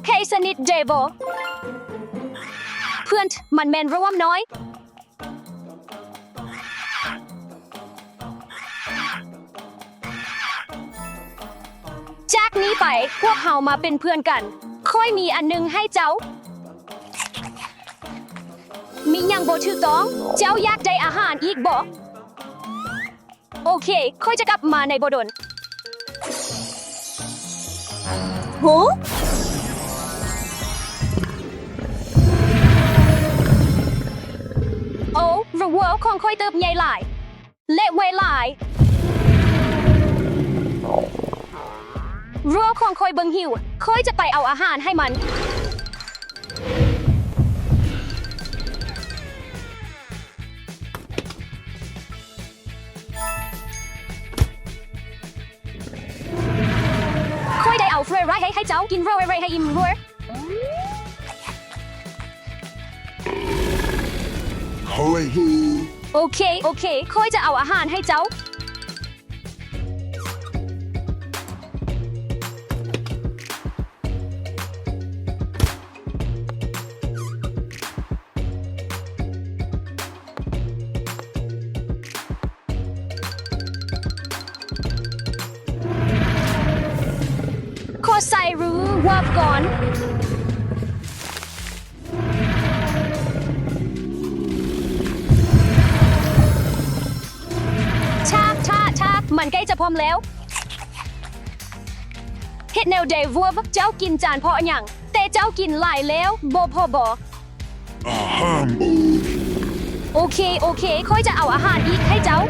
ໃຜສະໜິດເດບໍ? ເພື່ອນ, ມັນແມ່ນລະຫວ່າງນ້ອຍ. ຈາກນີ້ໄປ, ພວກເຮົາມາເປັນເພື່ອນກັນ. ຂ້ອຍມີອັນໜຶ່ງໃຫ້ເຈົ້າ. ມີຫຍັງບໍ່ຖືກຕ້ອງ? ເຈົ້າຢາກໄດ້ອາຫານອີກບໍ? ໂອເຄ, ຂ້ອຍຈະກັບມາໃນບໍ່ດົນ. ໂຫ? ໂອ້, ລະຫວ່າງຂອງຂ້ອຍເຕີບໃຫຍ່ຫຼາຍ ແລະ ໄວຫຼາຍ. ລະຫວ່າງຂອງຂ້ອຍເບິ່ງຫິວ, ຂ້ອຍຈະໄປເອົາອາຫານໃຫ້ມັນ. ຂ້ອຍໄດ້ເອົາເຟຣໄຣໃຫ້ເຈົ້າກິນເຟຣໄຣໃຫ້ອີ່ມເຟຣ. ໂອເຄ, ໂອເຄ, ຂ້ອຍຈະເອົາອາຫານໃຫ້ເຈົ້າ. ຂໍໃສ່ຮູວັບກ່ອນ. ຊາກ, ຊາກ, ຊາກ, ມັນໃກ້ຈະພ້ອມແລ້ວ. ເຮັດແນວໃດວະ? ເຈົ້າກິນຈານເພາະຫຍັງ? ແຕ່ເຈົ້າກິນຫຼາຍແລ້ວ, ບໍ່ພໍບໍ? ອາຫານ. ໂອເຄ, ໂອເຄ, ຂ້ອຍຈະເອົາອາຫານອີກໃຫ້ເຈົ້າ.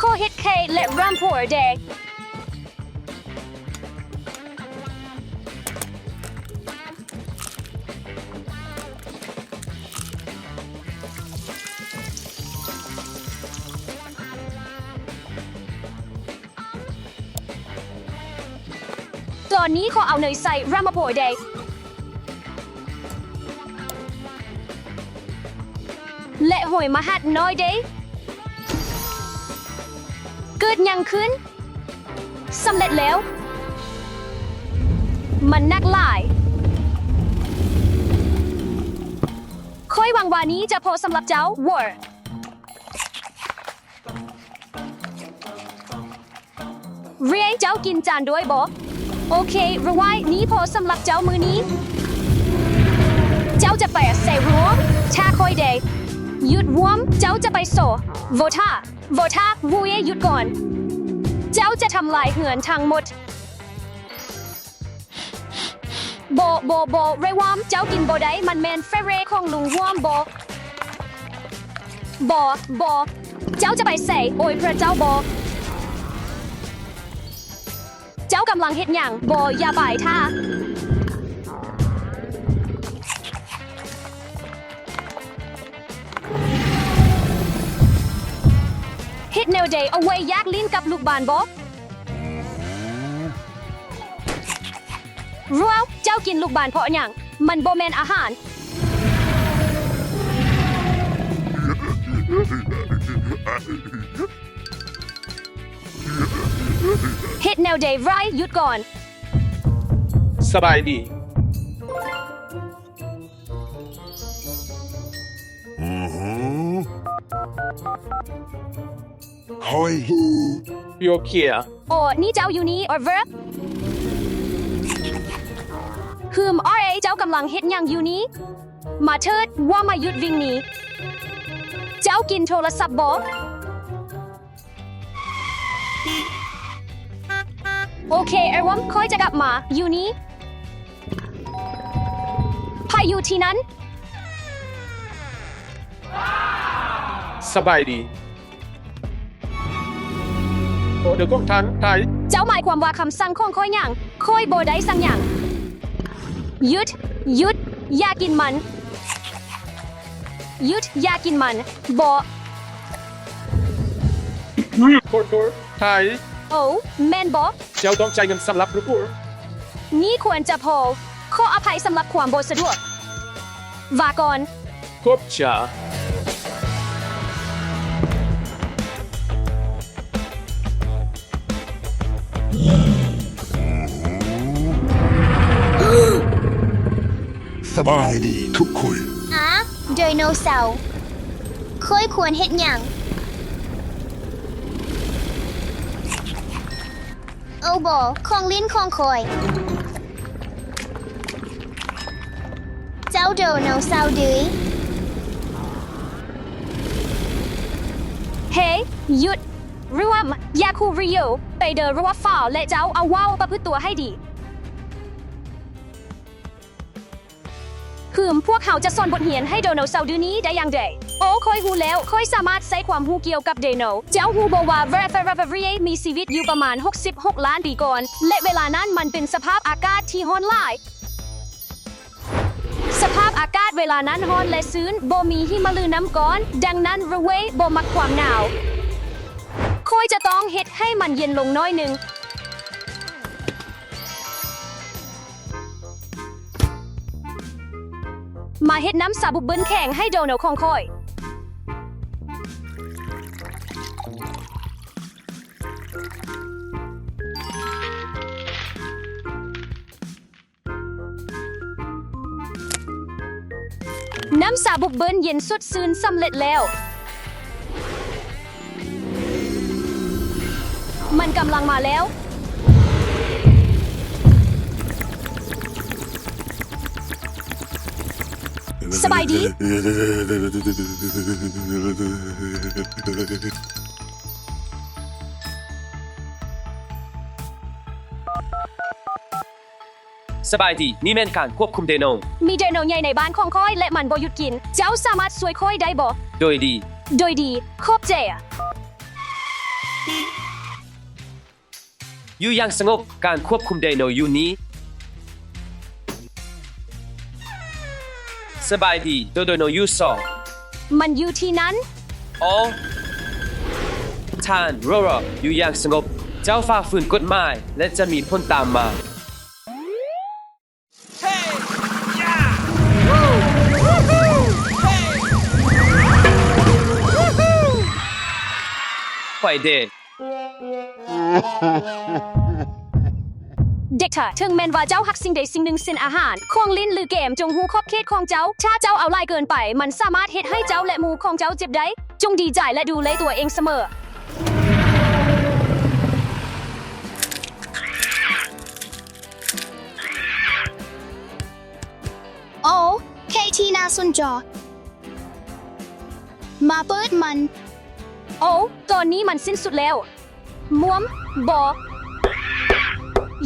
ຂໍເຮັດໄຂ່ ແລະ ຣາມໂພແດ່. ຕອນນີ້ຂໍເອົາເນີຍໃສ່ຣາມາໂພເດ ແລະ ຫອຍມາຫັດນ້ອຍເດ. ເກີດຫຍັງຂຶ້ນ? ສຳເລັດແລ້ວ. ມັນໜັກຫຼາຍ. ຂ້ອຍຫວັງວ່ານີ້ຈະພໍສຳລັບເຈົ້າ. ເຣຍ ເຈົ້າກິນຈານດ້ວຍບໍ? ໂອເຄ, ເຣຍ, ນີ້ພໍສຳລັບເຈົ້າມື້ນີ້. ເຈົ້າຈະໄປໃສຣວມ? ຖ້າຂ້ອຍເດ. ຢຸດຣວມ, ເຈົ້າຈະໄປໂຊ. ບໍ່ຖ້າ, ບໍ່ຖ້າ, ເຣຍ, ຢຸດກ່ອນ. ເຈົ້າຈະທຳລາຍເຮືອນທັງໝົດ. ບໍ່, ບໍ່, ບໍ່, ເຣວອມ, ເຈົ້າກິນບໍ່ໄດ້, ມັນແມ່ນເຟຣຂອງລຸງວອມ, ບໍ່, ບໍ່, ບໍ່, ເຈົ້າຈະໄປໃສ? ໂອ້ຍ ພຣະເຈົ້າ, ບໍ່. ເຈົ້າກຳລັງເຮັດຫຍັງ? ບໍ່, ຢ່າໄປ, ຖ້າ. ເຮັດແນວໃດ? ເອົາໄວ້ຢາກຫຼິ້ນກັບລູກບ້ານບໍ? ຣວມ, ເຈົ້າກິນລູກບ້ານເພາະຫຍັງ? ມັນບໍ່ແມ່ນອາຫານ. ເຮັດແນວໃດ? ເຣຍ, ຢຸດກ່ອນ. ສະບາຍດີ. ໂອ້ໂຫ ໂອເຄ. ໂອ້ ນີ້ເຈົ້າຢູ່ນີ້ ເອີເວີ. ຮືມ ເອີ ເຈົ້າກຳລັງເຮັດຫຍັງຢູ່ນີ້? ມາເທີດ ວ່າມາຢຸດວິ່ງນີ້. ເຈົ້າກິນໂທລະສັບບໍ? ໂອເຄ ເອີເວີ ຂ້ອຍຈະກັບມາຢູ່ນີ້. ໃຜຢູ່ທີ່ນັ້ນ? ສະບາຍດີ. ໂອ ດຽວກໍທັນໄທ. ເຈົ້າໝາຍຄວາມວ່າຄຳສັ່ງຂອງຂ້ອຍຫຍັງ? ຂ້ອຍບໍ່ໄດ້ສັ່ງຫຍັງ. ຢຸດ, ຢຸດ, ຢ່າກິນມັນ. ຢຸດ, ຢ່າກິນມັນ. ບໍ່. ໂທດ, ໂທດ, ໄທ. ໂອ ແມ່ນບໍ? ເຈົ້າຕ້ອງຈ່າຍເງິນສຳລັບລູກຄູ. ນີ້ຄວນຈະພໍ. ຂໍອະໄພສຳລັບຄວາມບໍ່ສະດວກ. ວາກ່ອນ. ຂອບໃຈ. ສະບາຍດີທຸກຄົນ. ອາ ໄດໂນເສົາ. ຂ້ອຍຄວນເຮັດຫຍັງ? ໂອບໍ່, ຂອງຫຼິ້ນຂອງຂ້ອຍ. ເຈົ້າໄດໂນເສົາດື້. ເຮຍ, ຢຸດ! ລະວັງ, ຢາຄູຣິໂອ, ໄປເດີລະວັງຟ້າວ ແລະ ເຈົ້າເອົາເວົ້າປະພຶດຕົວໃຫ້ດີ. ຄືມ ພວກເຮົາຈະສອນບົດຮຽນໃຫ້ໄດໂນເສົາດື້ນີ້ໄດ້ຢ່າງໃດ? ໂອ, ຂ້ອຍຮູ້ແລ້ວ. ຂ້ອຍສາມາດໃຊ້ຄວາມຮູ້ກ່ຽວກັບໄດໂນ. ເຈົ້າຮູ້ບໍ່ວ່າ ເວລາ ເວລາ ເວລາ ເວລາ ມີຊີວິດຢູ່ປະມານຫົກສິບຫົກລ້ານປີກ່ອນ ແລະ ເວລານັ້ນມັນເປັນສະພາບອາກາດທີ່ຮ້ອນຫຼາຍ. ສະພາບອາກາດເວລານັ້ນຮ້ອນ ແລະ ຊື້ນ, ບໍ່ມີຫິມະຫຼືນ້ຳກ້ອນ, ດັ່ງນັ້ນ ເຣເວບໍ່ມັກຄວາມໜາວ. ຂ້ອຍຈະຕ້ອງເຮັດໃຫ້ມັນເຢັນລົງໜ້ອຍໜຶ່ງ. ມາເຮັດນ້ຳຊາບຸບເບິນແຂງໃຫ້ໂດໂນຂອງຂ້ອຍ. ນ້ຳຊາບຸບເບິນເຢັນສົດຊື່ນສຳເລັດແລ້ວ. ມັນກຳລັງມາແລ້ວ. ສະບາຍດີ. ສະບາຍດີ, ນີ້ແມ່ນການຄວບຄຸມໄດໂນ. ມີໄດໂນໃຫຍ່ໃນບ້ານຂອງຂ້ອຍ ແລະ ມັນບໍ່ຢຸດກິນ. ເຈົ້າສາມາດຊ່ວຍຂ້ອຍໄດ້ບໍ່? ໂດຍດີ. ໂດຍດີ. ຂອບໃຈ. ຢູ່ຢ່າງສະຫງົບ, ການຄວບຄຸມໄດໂນຢູ່ນີ້. ສະບາຍດີ, ໂຕໂດໂນຢູ່ໃສ? ມັນຢູ່ທີ່ນັ້ນ. ໂອ ທ່ານໂຣໂຣ, ຢູ່ຢ່າງສະຫງົບ. ເຈົ້າຝ່າຝືນກົດໝາຍ ແລະ ຈະມີຜົນຕາມມາ. ເຮຍ ຢາ ວູ ວູ ເຮຍ ວູ ໄປເດ. ເດັກທ່ານ, ເຖິງແມ່ນວ່າເຈົ້າຮັກສິ່ງໃດສິ່ງໜຶ່ງ ເຊັ່ນ ອາຫານ, ຂອງຫຼິ້ນ ຫຼື ເກມ, ຈົ່ງຮູ້ຂອບເຂດຂອງເຈົ້າ. ຖ້າເຈົ້າເອົາຫຼາຍເກີນໄປ, ມັນສາມາດເຮັດໃຫ້ເຈົ້າ ແລະ ໝູ່ຂອງເຈົ້າເຈັບໄດ້. ຈົ່ງດີໃຈ ແລະ ດູແລຕົວເອງສະເໝີ. ໂອເຄ ທີ່ໜ້າສົນໃຈ. ມາເປີດມັນ. ໂອ ຕອນນີ້ມັນສິ້ນສຸດແລ້ວ. ມ່ວນບໍ່?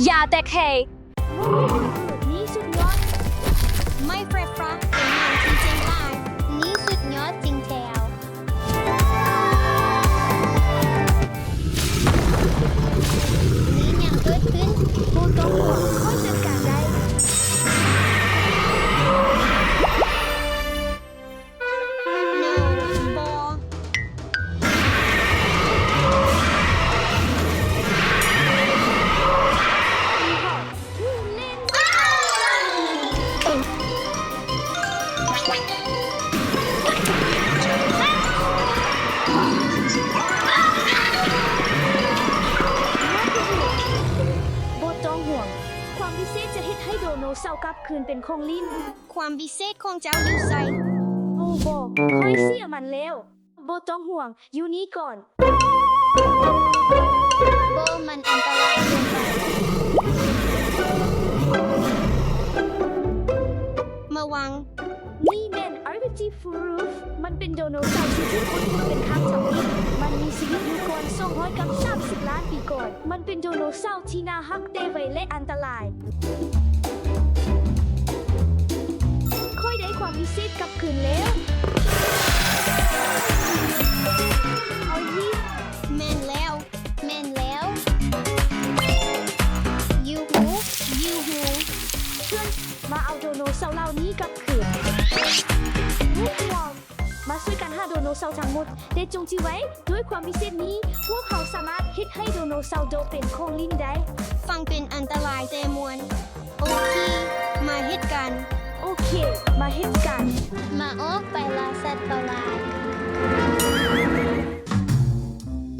ຢ່າແຕກເຮຍ. ນີ້ສຸດຍອດ. ໄມ້ໄຟຟ້າເປັນຫຍັງທີ່ເກັ່ງຫຼາຍ? ນີ້ສຸດຍອດຈິງແທ້. ມີຫຍັງເກີດຂຶ້ນ? ບໍ່ຕ້ອງຫ່ວງ, ຂ້ອຍຈັດການໄດ້. ບໍ່ຕ້ອງຫ່ວງ, ຄວາມພິເສດຈະເຮັດໃຫ້ໄດໂນເສົາກັບຄືນເປັນຂອງຫຼິ້ນ. ຄວາມພິເສດຂອງເຈົ້າຢູ່ໃສ? ໂອບໍ່, ຂ້ອຍເສຍມັນແລ້ວ. ບໍ່ຕ້ອງຫ່ວງ, ຢູ່ນີ້ກ່ອນ. ບໍ່, ມັນອັນຕະລາຍເກີນໄປ. ມາວັງ. ນີ້ແມ່ນ Arctic Wolf. ມັນເປັນໄດໂນເສົາທີ່ຖືກຄົ້ນພົບເປັນຄັ້ງທຳອິດ. ມັນມີຊີວິດຢູ່ກ່ອນສອງຮ້ອຍກັບສາມສິບລ້ານປີກ່ອນ. ມັນເປັນໄດໂນເສົາທີ່ໜ້າຮັກແຕ່ໄວ ແລະ ອັນຕະລາຍ. ຂ້ອຍໄດ້ຄວາມພິເສດກັບຄືນແລ້ວ. ເອົາຍິ. ແມ່ນແລ້ວ, ແມ່ນແລ້ວ. ຢູຮູ້, ຢູຮູ້. ເພື່ອນ, ມາເອົາໄດໂນເສົາເຫຼົ່ານີ້ກັບຄືນ. ມາຊ່ວຍກັນຫາໄດໂນເສົາທັງໝົດ, ແຕ່ຈົ່ງຈື່ໄວ້, ດ້ວຍຄວາມພິເສດນີ້, ພວກເຮົາສາມາດເຮັດໃຫ້ໄດໂນເສົາໂດເປັນຂອງຫຼິ້ນໄດ້. ຟັງເປັນອັນຕະລາຍແຕ່ມ່ວນ. ໂອເຄ, ມາເຮັດກັນ. ໂອເຄ, ມາເຮັດກັນ. ມາອອກໄປລ່າສັດປະຫຼາດ.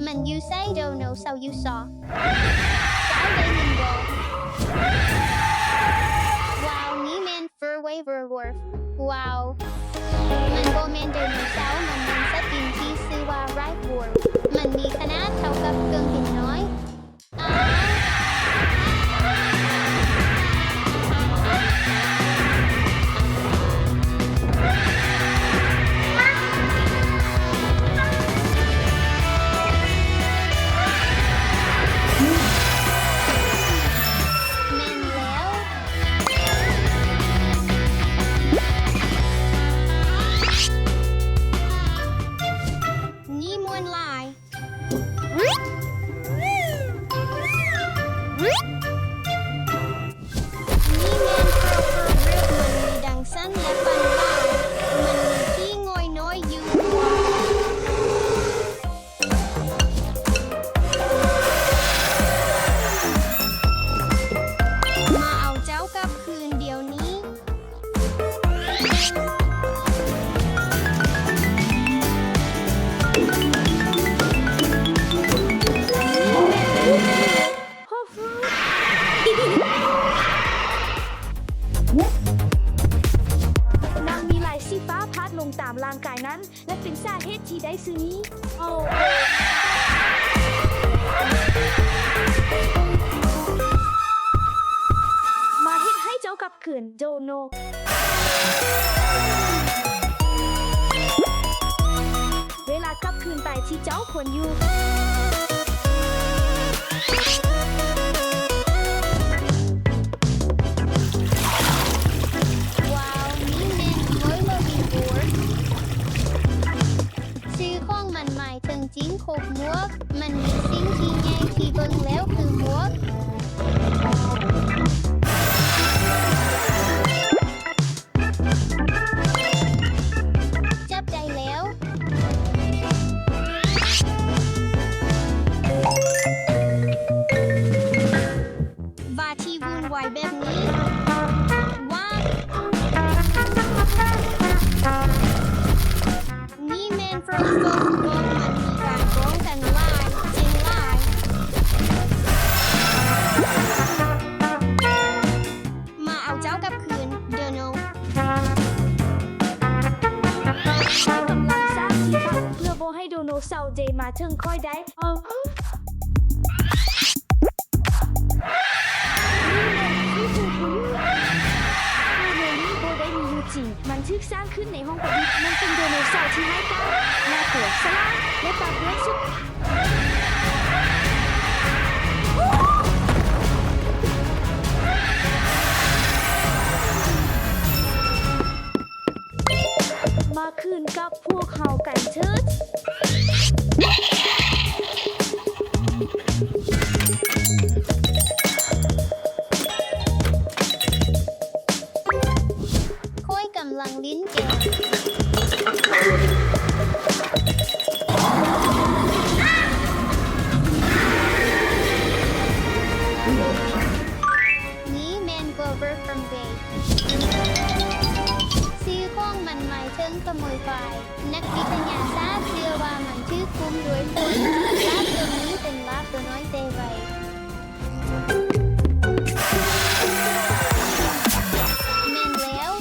ມັນຢູ່ໃສ? ໄດໂນເສົາຢູ່ໃສ? ເຈົ້າໄດ້ຍິນບໍ່? ວ້າວ, ນີ້ແມ່ນ Furway Werewolf ວ້າວ ມັນບໍ່ແມ່ນໄດໂນເສົາ, ມັນແມ່ນສັດດິນທີ່ຊື່ວ່າ Right Wolf. ມັນມີຂະໜາດເທົ່າກັບເຄື່ອງບິນນ້ອຍ. ແມ່ນແລ້ວ. ນີ້ມ່ວນຫຼາຍ. ນີ້ແມ່ນ Proper Grip ມັນມີດັງຊັ້ນ ແລະ ປັນຫຼາຍ. ມັນມີຂີ້ງ່ອຍນ້ອຍຢູ່. ມາເອົາເຈົ້າກັບຄືນດຽວນີ້. ນາງມີລາຍສີຟ້າພາດລົງຕາມຮ່າງກາຍນັ້ນ ແລະ ເປັນສາເຫດທີ່ໄດ້ຊື່ນີ້. ໂອ້ ມາເຮັດໃຫ້ເຈົ້າກັບຄືນ ໂດໂນ. ເວລາກັບຄືນໄປທີ່ເຈົ້າຄວນຢູ່. ວ້າວ ນີ້ແມ່ນ Herbivore. ຊື່ຂອງມັນໝາຍເຖິງຈີນຄົບໝວກ. ມັນມີສິ່ງທີ່ໃຫຍ່ທີ່ເບິ່ງແລ້ວຄືໝວກ. ຈັບໄດ້ແລ້ວ. ວ່າທີ່ວຸ່ນວາຍແບບນີ້. ວ້າວ ນີ້ແມ່ນ Frost Wolf. ມັນມີການປ້ອງກັນຫຼາຍ ເກັ່ງຫຼາຍ. ມາເອົາເຈົ້າກັບຄືນ ໂດໂນ. ໃຊ້ກຳລັງສ້າງທີ່ພັກເພື່ອບໍ່ໃຫ້ໂດໂນເສົາເດມາເຖິງຂ້ອຍໄດ້. ເອີ ໂດໂນນີ້ບໍ່ໄດ້ມີຢູ່ຈິງ. ມັນຖືກສ້າງຂຶ້ນໃນຫ້ອງປະດິດ. ມັນເປັນໄດໂນເສົາທີ່ຮ້າຍກາດ, ໜ້າກົວ, ສະຫຼາດ ແລະ ປ່າເປື້ອນສຸດ. ມາຄືນກັບພວກເຮົາກັນເຖີດ. ຂ້ອຍກຳລັງຫຼິ້ນເກມ. ນີ້ແມ່ນ Grover from Bay. ຊື່ຂອງມັນໝາຍເຖິງຂະໂມຍຄວາຍ. ນັກວິທະຍາສາດເຊື່ອວ່າມັນຖືກຄຸມໂດຍຝົນ. ລາບຕົວນີ້ເປັນລາບຕົວນ້ອຍແຕ່ໄວ. ແມ່ນແລ້ວ.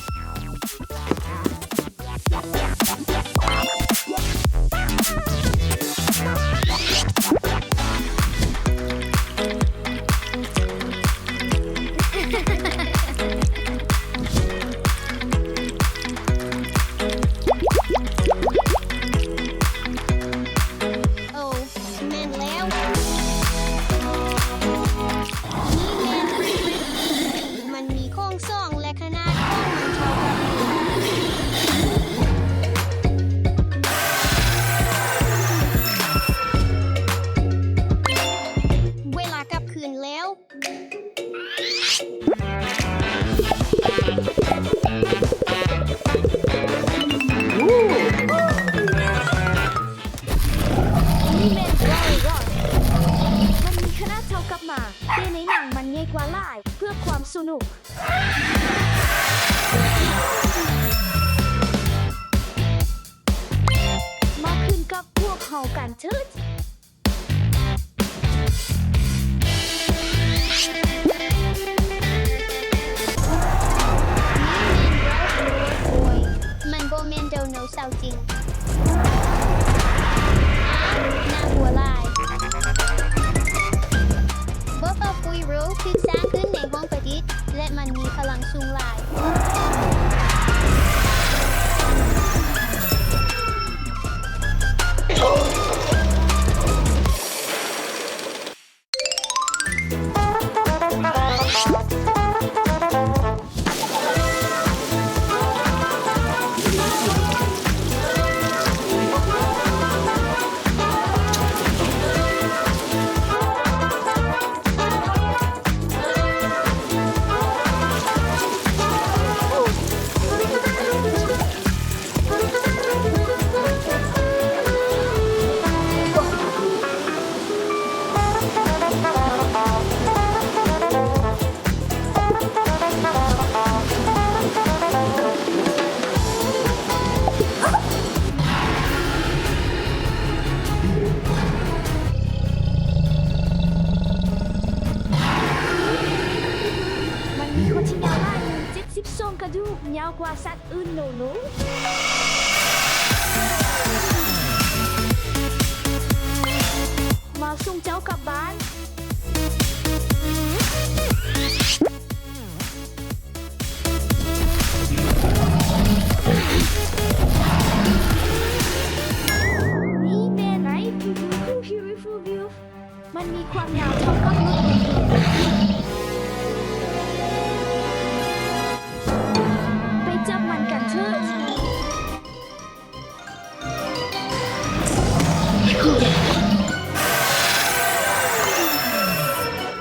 ໂອ້ ແມ່ນແລ້ວ. ນີ້ແມ່ນ Frederick. ມັນມີໂຄງສ້ອງ ແລະ ຂະໜາດຂອງມັນເທົ່າກັບ ເວລາກັບຄືນແລ້ວ. ນີ້ແມ່ນ Rorschach. ມັນມີຂະໜາດເທົ່າກັບໝາ, ແຕ່ໃນໜັງມັນໃຫຍ່ກວ່າຫຼາຍ. ເພື່ອຄວາມສະໜຸກ, ມາຄືນກັບພວກເຮົາກັນເຖີດ. ນີ້ແມ່ນ Rorschach. ເອົາຈິງ. ໜ້າກົວຫຼາຍ. ບໍ່ເປົ່າປຸຍໂຣ ຖືກສ້າງຂຶ້ນໃນຫ້ອງປະດິດ ແລະ ມັນມີພະລັງສູງຫຼາຍ. ມັນມີຄົນທີ່ຍາວຫຼາຍ ເຈັດສິບສອງກະດູກ ຍາວກວ່າສັດ ອືມ ໂນໂນ ມາສົ່ງເຈົ້າກັບບ້ານ. ນີ້ແມ່ນ Beautiful View. ມັນມີຄວາມຍາວເທົ່າກັບລົດບົນທຸກ. ໄປຈັບມັນກັນເຖີ້ະ.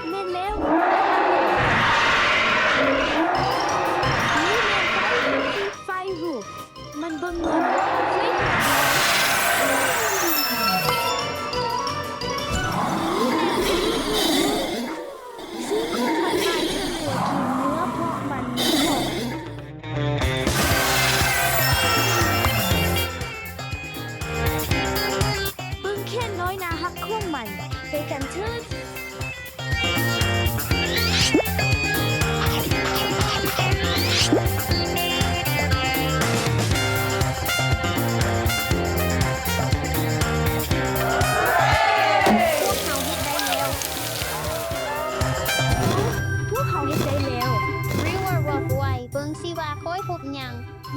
ແມ່ນແລ້ວ. ນີ້ແມ່ນໄຟ ໄຟຮູບ. ມັນເບິ່ງເງິນ. ເຮີ້ຍ ນີ້ແມ່ນ ຊຶ່ງຂ້ອຍມັກຫຼາຍເທື່ອກວ່າກິນເນື້ອ ເພາະມັນມີຂອງ. ເບິ່ງແຂນນ້ອຍໜ້າຮັກຂອງມັນ. ໄປກັນເຖີ້ະ. ພວກເຮົາເຮັດໄດ້ແລ້ວ. ພວກເຮົາເຮັດໄດ້ແລ້ວ. ເບິ່ງຊິວ່າຂ້ອຍພົບຫຍັງ.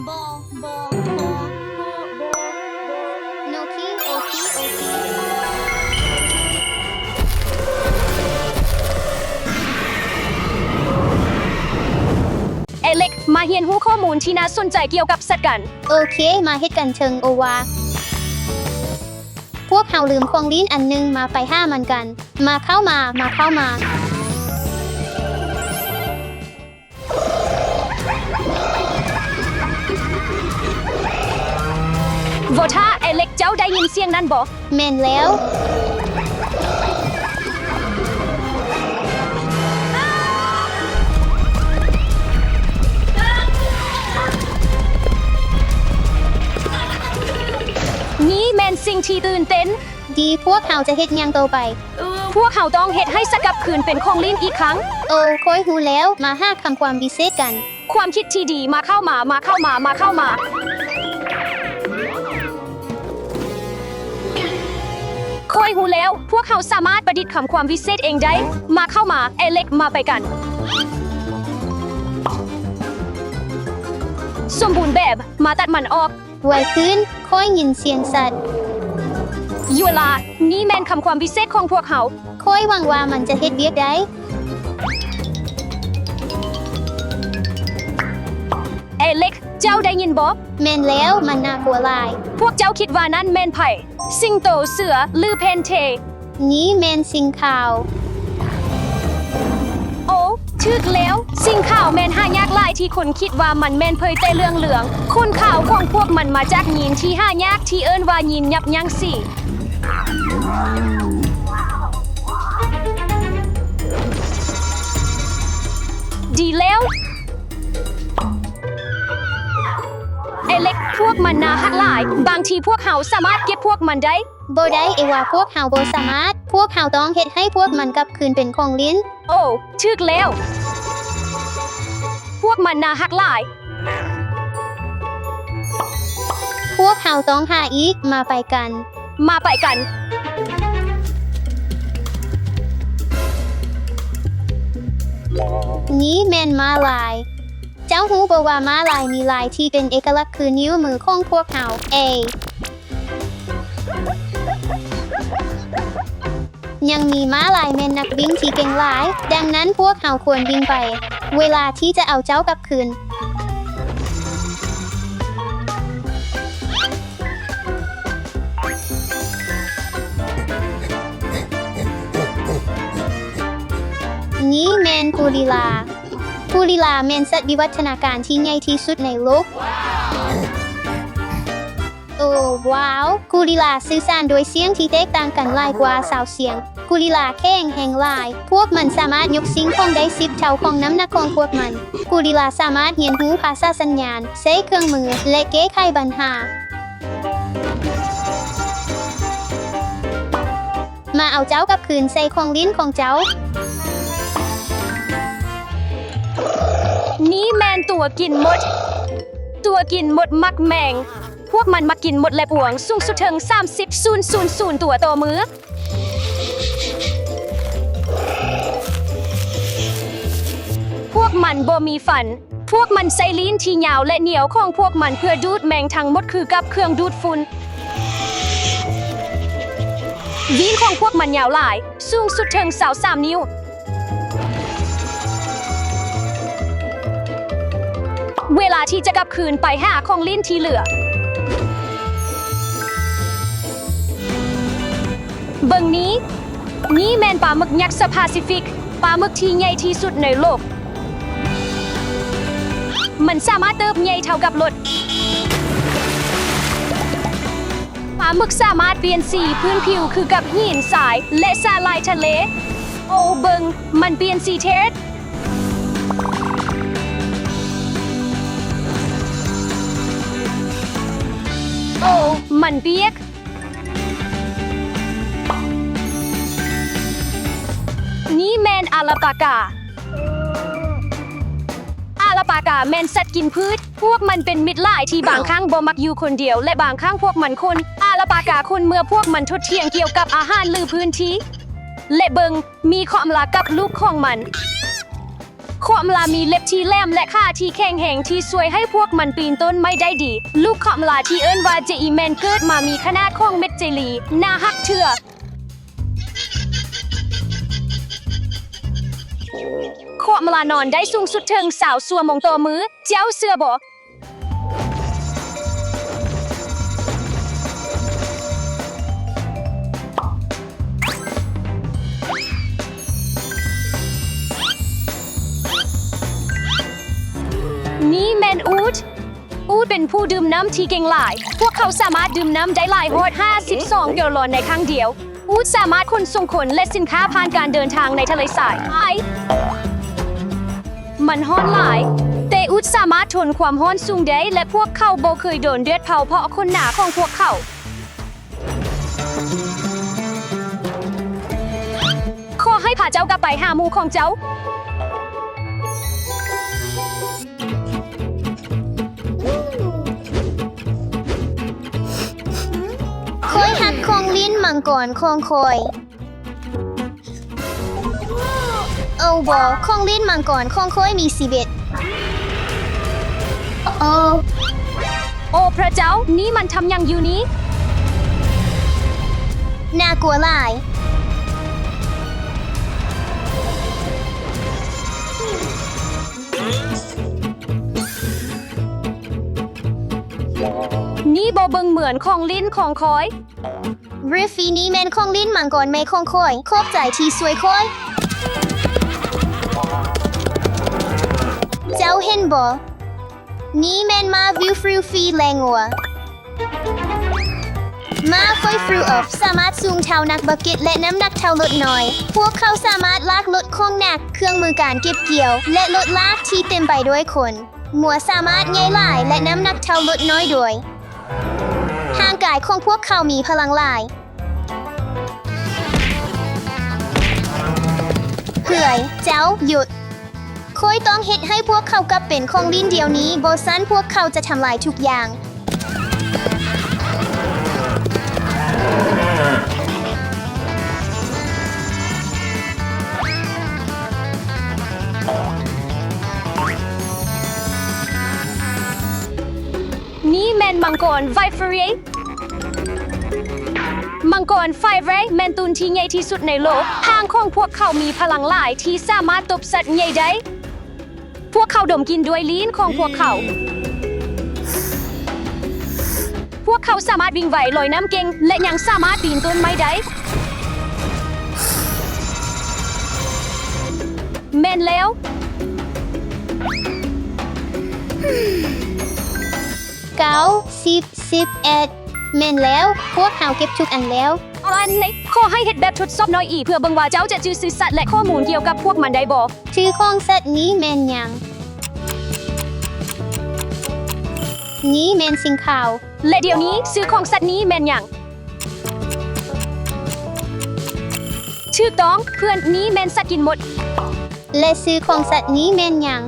ບໍ່ ບໍ່ ບໍ່ ບໍ່ ບໍ່ ບໍ່ ໂອເຄ ໂອເຄ ໂອເຄ. ເອເລັກ ມາຮຽນຮູ້ຂໍ້ມູນທີ່ໜ້າສົນໃຈກ່ຽວກັບສັດກັນ. ໂອເຄ ມາເຮັດກັນເຖິງໂອວາ. ພວກເຮົາລືມຂອງຫຼິ້ນອັນໜຶ່ງ ມາໄປຫາມັນກັນ. ມາເຂົ້າມາ ມາເຂົ້າມາ. ໂວທາ ເອເລັກ ເຈົ້າໄດ້ຍິນສຽງນັ້ນບໍ່? ແມ່ນແລ້ວ. ນີ້ແມ່ນສິ່ງທີ່ຕື່ນເຕັ້ນ. ດີ ພວກເຮົາຈະເຮັດຫຍັງຕໍ່ໄປ? ພວກເຮົາຕ້ອງເຮັດໃຫ້ສັດກັບຄືນເປັນຂອງຫຼິ້ນອີກຄັ້ງ. ໂອ ຂ້ອຍຮູ້ແລ້ວ. ມາຫາຄຳຄວາມວິເສດກັນ. ຄວາມຄິດທີ່ດີ. ມາເຂົ້າມາ ມາເຂົ້າມາ ມາເຂົ້າມາ. ຂ້ອຍຮູ້ແລ້ວ. ພວກເຮົາສາມາດປະດິດຄຳຄວາມວິເສດເອງໄດ້. ມາເຂົ້າມາ ເອເລັກ ມາໄປກັນ. ສົມບູນແບບ. ມາຕັດມັນອອກ. ໄວຂຶ້ນ, ຂ້ອຍຍິນສຽງສັດ. ຢູ່ລະ, ນີ້ແມ່ນຄຳຄວາມພິເສດຂອງພວກເຮົາ. ຂ້ອຍຫວັງວ່າມັນຈະເຮັດວຽກໄດ້. ເອເລັກ, ເຈົ້າໄດ້ຍິນບໍ່? ແມ່ນແລ້ວ, ມັນໜ້າກົວຫຼາຍ. ພວກເຈົ້າຄິດວ່ານັ້ນແມ່ນໃຜ? ສິງໂຕ, ເສືອ ຫຼື ແພນເທ? ນີ້ແມ່ນສິງຂາວ. ໂອ, ຖືກແລ້ວ. ສິງຂາວແມ່ນຫາຍາກຫຼາຍທີ່ຄົນຄິດວ່າມັນແມ່ນເຜີຍແຕ່ເຫຼືອງໆ. ຂົນຂາວຂອງພວກມັນມາຈາກຢີນທີ່ຫາຍາກທີ່ເອີ້ນວ່າຢີນຫຍັບຢັ້ງສີ. ດີແລ້ວ. ເອເລັກ, ພວກມັນໜ້າຮັກຫຼາຍ. ບາງທີພວກເຮົາສາມາດເກັບພວກມັນໄດ້. ບໍ່ໄດ້, ເອວາ, ພວກເຮົາບໍ່ສາມາດ. ພວກເຮົາຕ້ອງເຮັດໃຫ້ພວກມັນກັບຄືນເປັນຂອງຫຼິ້ນ. ໂອ, ຖືກແລ້ວ. ພວກມັນໜ້າຮັກຫຼາຍ. ພ ພວກເຮົາຕ້ອງຫາອີກ. ມາໄປກັນ. ມາໄປກັນ. ນີ້ແມ່ນມ້າລາຍ. ເຈົ້າຮູ້ບໍ່ວ່າມ້າລາຍມີລາຍທີ່ເປັນເອກະລັກຄືນິ້ວມືຂອງພວກເຮົາ? ເອ ຍັງມີມ້າລາຍແມ່ນນັກວິ່ງທີ່ເກັ່ງຫຼາຍ, ດັ່ງນັ້ນພວກເຮົາຄວນວິ່ງໄປ. ເວລາທີ່ຈະເອົາເຈົ້າກັບຄືນ. ນີ້ແມ່ນກູລິລາ. ກູລິລາແມ່ນສັດວິວັດທະນາການທີ່ໃຫຍ່ທີ່ສຸດໃນໂລກ. ໂອ້ ວ້າວ! ກູລິລາສື່ສານດ້ວຍສຽງທີ່ແຕກຕ່າງກັນຫຼາຍກວ່າຊາວສຽງ. ກູລິລາແຂງແຮງຫຼາຍ. ພວກມັນສາມາດຍົກສິ່ງຂອງໄດ້ສິບເທົ່າຂອງນ້ຳໜັກຂອງພວກມັນ. ກູລິລາສາມາດຮຽນຮູ້ພາສາສັນຍານ, ໃຊ້ເຄື່ອງມື ແລະ ແກ້ໄຂບັນຫາ. ມາເອົາເຈົ້າກັບຄືນໃສ່ຂອງຫຼິ້ນຂອງເຈົ້າ. ນີ້ແມ່ນຕົວກິນມົດ. ຕົວກິນມົດມັກແມງ. ພວກມັນມັກກິນມົດ ແລະ ປວງ, ສູງສຸດເຖິງສາມສິບ ສູນ ສູນ ສູນ ຕົວຕໍ່ມື້. ພວກມັນບໍ່ມີຟັນ. ພວກມັນໃຊ້ລີ້ນທີ່ຍາວ ແລະ ໜຽວຂອງພວກມັນເພື່ອດູດແມງທັງໝົດຄືກັບເຄື່ອງດູດຝຸ່ນ. ລີ້ນຂອງພວກມັນຍາວຫຼາຍ, ສູງສຸດເຖິງຊາວສາມນິ້ວ. ເວລາທີ່ຈະກັບຄືນໄປຫາຂອງຫຼິ້ນທີ່ເຫຼືອ. ເບິ່ງນີ້. ນີ້ແມ່ນປາໝຶກຍັກສະພາຊີຟິກ, ປາໝຶກທີ່ໃຫຍ່ທີ່ສຸດໃນໂລກ. ມັນສາມາດເຕີບໃຫຍ່ເທົ່າກັບລົດ. ປາໝຶກສາມາດປ່ຽນສີພື້ນຜິວຄືກັບຫີນຊາຍ ແລະ ສາຫຼ່າຍທະເລ. ໂອ້ ເບິ່ງ, ມັນປ່ຽນສີແທ້. ໂອ້ ມັນປຽກ. ນີ້ແມ່ນອາລາປາກາ. ອາລາປາກາແມ່ນສັດກິນພືດ. ພວກມັນເປັນມິດຫຼາຍທີ່ບາງຄັ້ງບໍ່ມັກຢູ່ຄົນດຽວ ແລະ ບາງຄັ້ງພວກມັນຂົນ. ອາລາປາກາຂົນເມື່ອພວກມັນຖົກຖຽງກ່ຽວກັບອາຫານ ຫຼື ພື້ນທີ່. ແລະ ເບິ່ງ, ມີຄວາມລາກັບລູກຂອງມັນ. ຄວາມລາມີເລັບທີ່ແຫຼມ ແລະ ຂາທີ່ແຂງແຮງທີ່ຊ່ວຍໃຫ້ພວກມັນປີນຕົ້ນໄມ້ໄດ້ດີ. ລູກຄວາມລາທີ່ເອີ້ນວ່າເຈອີແມ່ນເກີດມາມີຂະໜາດຂອງເມັດເຈລີ, ໜ້າຮັກເທື່ອ. ຄວາມລານອນໄດ້ສູງສຸດເຖິງຊາວຊົ່ວໂມງຕໍ່ມື້. ເຈົ້າເຊື່ອບໍ່? ນີ້ແມ່ນອູດ. ອູດເປັນຜູ້ດື່ມນ້ຳທີ່ເກັ່ງຫຼາຍ. ພວກເຂົາສາມາດດື່ມນ້ຳໄດ້ຫຼາຍຮອດຫ້າສິບສອງແກລລອນໃນຄັ້ງດຽວ. ອູດສາມາດຂົນສົ່ງຄົນ ແລະ ສິນຄ້າຜ່ານການເດີນທາງໃນທະເລຊາຍ. ໄອ ມັນຮ້ອນຫຼາຍ, ແຕ່ອູດສາມາດທົນຄວາມຮ້ອນສູງໄດ້ ແລະ ພວກເຂົາບໍ່ເຄີຍໂດນແດດເຜົາເພາະຂົນໜາຂອງພວກເຂົາ. ຂໍໃຫ້ພາເຈົ້າກັບໄປຫາໝູ່ຂອງເຈົ້າ. ຂ້ອຍຮັກຂອງຫຼິ້ນມັງກອນຂອງຂ້ອຍ. ໂອ້ບໍ່, ຂອງຫຼິ້ນມັງກອນຂອງຂ້ອຍມີຊີວິດ. ໂອ້ ໂອ້ພຣະເຈົ້າ, ນີ້ມັນທຳຫຍັງຢູ່ນີ້? ໜ້າກົວຫຼາຍ. ນີ້ບໍ່ເບິ່ງເໝືອນຂອງຫຼິ້ນຂອງຂ້ອຍ. ບຣິຟຟີ ນີ້ແມ່ນຂອງຫຼິ້ນມັງກອນໃໝ່ຂອງຂ້ອຍ. ຂອບໃຈທີ່ຊ່ວຍຂ້ອຍ. ເຈົ້າເຫັນບໍ່? ນີ້ແມ່ນມ້າວິວຟຣິວຟີແລະງົວ. ມ້າຟອຍຟຣິວອອຟສາມາດສູງເທົ່ານັກບັກເກັດ ແລະ ນ້ຳໜັກເທົ່າລົດນ້ອຍ. ພວກເຂົາສາມາດລາກລົດຂອງໜັກ, ເຄື່ອງມືການເກັບກ່ຽວ ແລະ ລົດລາກທີ່ເຕັມໄປດ້ວຍຄົນ. ງົວສາມາດໃຫຍ່ຫຼາຍ ແລະ ນ້ຳໜັກເທົ່າລົດນ້ອຍດ້ວຍ. ຮ່າງກາຍຂອງພວກເຂົາມີພະລັງຫຼາຍ. ເຮືອຍ, ເຈົ້າຢຸດ. ຂ້ອຍຕ້ອງເຮັດໃຫ້ພວກເຂົາກັບເປັນຂອງຫຼິ້ນດຽວນີ້, ບໍ່ຊັ້ນພວກເຂົາຈະທຳລາຍທຸກຢ່າງ. ມັງກອນໄຟເຣຍ ມັງກອນໄຟເຣຍແມ່ນຕຸນທີ່ໃຫຍ່ທີ່ສຸດໃນໂລກ. ຫາງຂອງພວກເຂົາມີພະລັງຫຼາຍທີ່ສາມາດຕົບສັດໃຫຍ່ໄດ້. ພວກເຂົາດົມກິ່ນດ້ວຍລີ້ນຂອງພວກເຂົາ. ພວກເຂົາສາມາດວິ່ງໄວ, ລອຍນ້ຳເກັ່ງ ແລະ ຍັງສາມາດປີນຕົ້ນໄມ້ໄດ້. ແມ່ນແລ້ວ. ເກົ້າ ສິບ ສິບເອັດ ແມ່ນແລ້ວ, ພວກເຮົາເກັບທຸກອັນແລ້ວ. ອັນນີ້ ຂໍໃຫ້ເຮັດແບບທົດສອບໜ້ອຍອີກ ເພື່ອເບິ່ງວ່າເຈົ້າຈະຈື່ຊື່ສັດ ແລະ ຂໍ້ມູນກ່ຽວກັບພວກມັນໄດ້ບໍ່? ຊື່ຂອງສັດນີ້ແມ່ນຫຍັງ? ນີ້ແມ່ນສິງຂາວ. ແລະ ດຽວນີ້ ຊື່ຂອງສັດນີ້ແມ່ນຫຍັງ? ຖືກຕ້ອງ, ເພື່ອນ, ນີ້ແມ່ນສັດກິນມົດ. ແລະ ຊື່ຂອງສັດນີ້ແມ່ນຫຍັງ?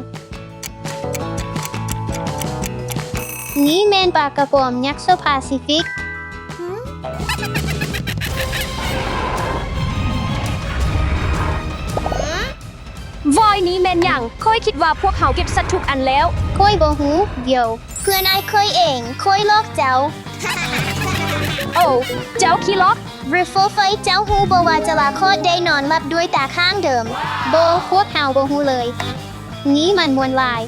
ນີ້ແມ່ນປາກະປອມຍັກໂຊພາຊີຟິກ. ວອຍ ນີ້ແມ່ນຫຍັງ? ຂ້ອຍຄິດວ່າພວກເຮົາເກັບສັດທຸກອັນແລ້ວ. ຂ້ອຍບໍ່ຮູ້. ດຽວ. ເພື່ອນອ້າຍຂ້ອຍເອງ. ຂ້ອຍຫຼອກເຈົ້າ. ໂອ້ ເຈົ້າຂີ້ຫຼອກ. ບຣິຟໂຟໄຟ ເຈົ້າຮູ້ບໍ່ວ່າຈະລາຄອດໄດ້ນອນຫຼັບດ້ວຍຕາຂ້າງເດີມ? ບໍ່, ພວກເຮົາບໍ່ຮູ້ເລີຍ. ນີ້ມັນມ່ວນຫຼາຍ.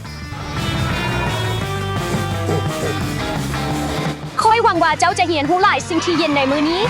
ຂ້ອຍຫວັງວ່າເຈົ້າຈະຮຽນຮູ້ຫຼາຍສິ່ງທີ່ເຢັນໃນມື້ນີ້.